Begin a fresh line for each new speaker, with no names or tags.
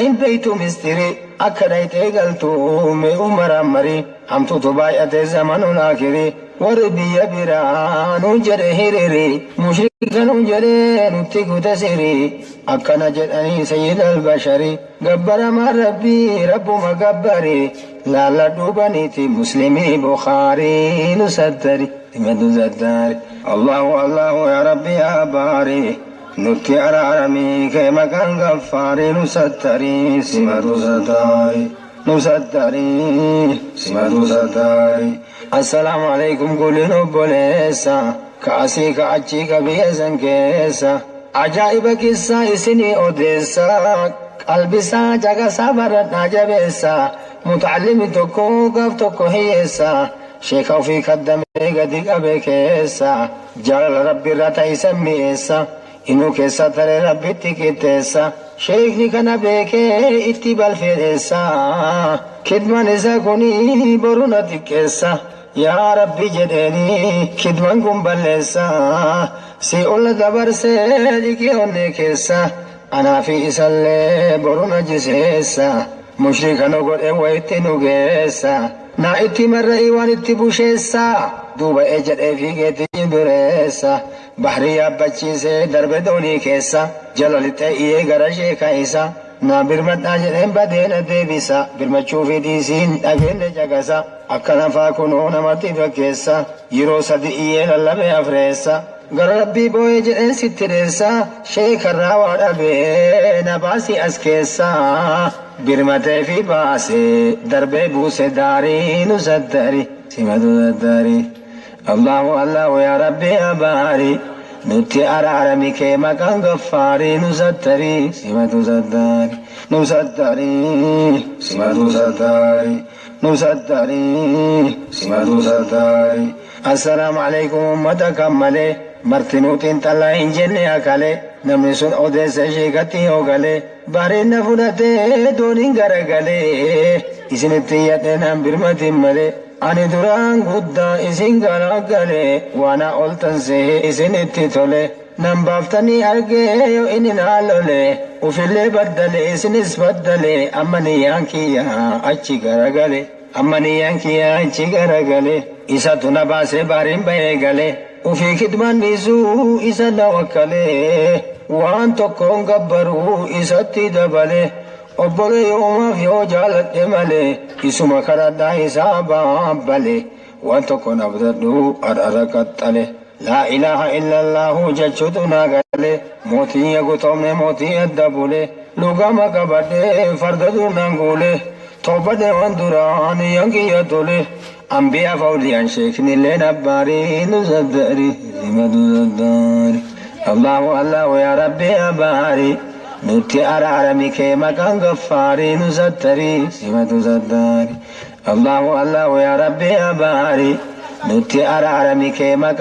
Hin beeytu mistirii akka dhayxee galtu mee umaraan marii hamtuutu baay'ate zamanuun akirii warri biyya biraa nuun jedhe hiriiri mushrika nuun jedhe nutti kute sirii akkana jedhanii sayyid albasharii gabbaramaan rabbii rabbuma gabbarii laalladhuu baniiti muslimii bukhaarii nu sattari himatu sattari allahu allahu yaa rabbi yaa baarii nutti araaramii kee maqaan gaffaarii nu sattarii simatu sattari nu sattarii simatu sattari assalaamu alaikum kulin obboleessa ka asii ka achii ka biyya san keessa ajaa'iba qissaa isinii odeessa qalbisaa caqasaa baradhaa jabeessa mutacallimi tokko gaaf tokko hiyyeessa sheeka ofii kaddamee gadi qabe keessa jaalala rabbi irra ta'isan mi'eessa inuu keessa taree rabbitti qixxeessa sheekni kana beekee itti balfeedheessa kidman isa kunii boru na xiqqeessa yaa rabbi jedheeni kidman kun balleessa si ol dabarsee dhiqee onnee keessa anaa fi isallee boru na jiseessa mushrika nu godhe wayitti nu geessa naa itti marra'ii waan itti busheessa duuba ee jedhee fiigeetti dureessa bahrii yaabbachiisee darbe doonii keessa jala lixee iyyee gara sheeka isa naa birmadhaa jedheen badeena deebisa birmachuu fi dhiisiin dhageenne caqasa akka nafaa kunoo namatti fakkeessa yeroo sadi iyyee lallabe afreessa gara rabbii boo'ee jedheen sitti dheessa sheekarraa waa dhabee na baasii as keessa birmatee fi baasee darbee buuse daarii nu sattari simatu sattari allahu allahu yaa rabbi yaa baarii nutti araarami kee maqaan gaffaarii nu sattari simatu sattari nu sattari simatu sattari nu sattari simatu sattari assalaamu alaikum ummata kan malee martinuu xiinxalaa hin jenne akale namni sun odeessa sheekatti yoo galee bareedna fudhatee dooniin garagalee isinitti yadhee naan birmatin malee ani duraan guddaa isin garagalee waana oltan sehe isinitti tole nan baaftanii argee yoo inni naa lole ufillee baddale isinis baddale amma niyyaan kiyya achi garagale amma niyyaan kiyya achi garagale isatu na baasee baariin bahee gale ufii kidmaan dhiisuu isa na wakkalee waan tokkoon gabbaruu isatti dabale obbolee yoomaaf yoo jaaladhe malee isuma kadhadhaa isaa baabbale waan tokko nabdadhu adhara qaxxale laa ilaaha illallaahu jechuutu naa gale mootii eegutoomne mootii adda bule lugama qabadhe farda durnaan guule toobadhe waan duraan yankiyya tole anbiyaa fawliyaan sheeknillee nabbaarii nu saddari simatu saddari allahu allahu yaa rabbi yaa baarii nutti araarami kee maqaan gaffaarii nu sattari simatu sattari allahu allahu yaa rabbi yaa baarii nutti araarami kee maqaan